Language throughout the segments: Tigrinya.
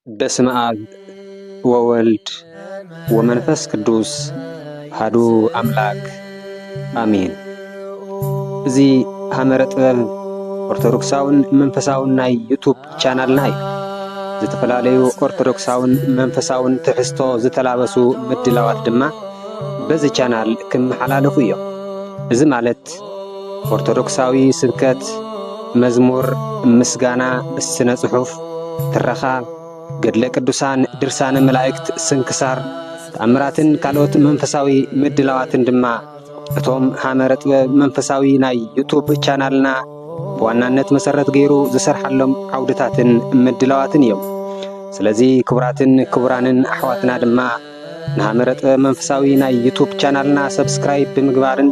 በስመ አብ ወወልድ ወመንፈስ ቅዱስ አሐዱ አምላክ አሜን። እዚ ሐመረ ጥበብ ኦርቶዶክሳውን መንፈሳውን ናይ ዩቱብ ቻናልና እዩ። ዝተፈላለዩ ኦርቶዶክሳውን መንፈሳውን ትሕዝቶ ዝተላበሱ ምድላዋት ድማ በዚ ቻናል ክመሓላለፉ እዮም። እዚ ማለት ኦርቶዶክሳዊ ስብከት፣ መዝሙር፣ ምስጋና፣ ስነ ጽሑፍ፣ ትረኻ፣ ገድለ ቅዱሳን፣ ድርሳነ መላእክት፣ ስንክሳር፣ ተኣምራትን ካልኦት መንፈሳዊ ምድላዋትን ድማ እቶም ሐመረ ጥበብ መንፈሳዊ ናይ ዩቱብ ቻናልና ብዋናነት መሰረት ገይሩ ዝሰርሓሎም ዓውድታትን ምድላዋትን እዮም። ስለዚ ክቡራትን ክቡራንን ኣሕዋትና ድማ ንሐመረ ጥበብ መንፈሳዊ ናይ ዩቱብ ቻናልና ሰብስክራይብ ብምግባርን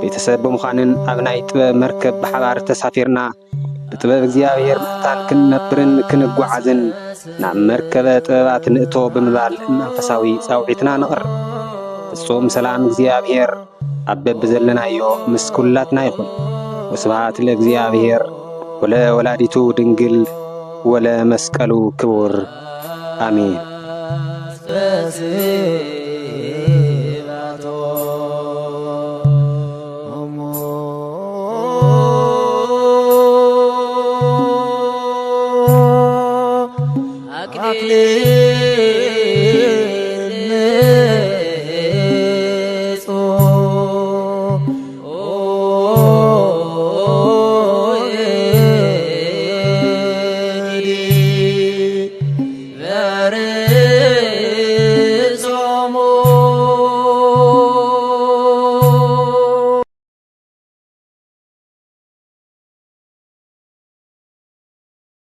ቤተሰብ ብምዃንን ኣብ ናይ ጥበብ መርከብ ብሓባር ተሳፊርና ብጥበብ እግዚኣብሔር ምእንታን ክንነብርን ክንጓዓዝን ናብ መርከበ ጥበባት ንእቶ ብምባል መንፈሳዊ ጻውዒትና ነቕርብ። ፍጹም ሰላም እግዚኣብሔር ኣብ በብዘለናዮ ምስ ኩላትና ይኹን። ወስብሐት ለእግዚኣብሔር ወለ ወላዲቱ ድንግል ወለ መስቀሉ ክቡር። አሜን።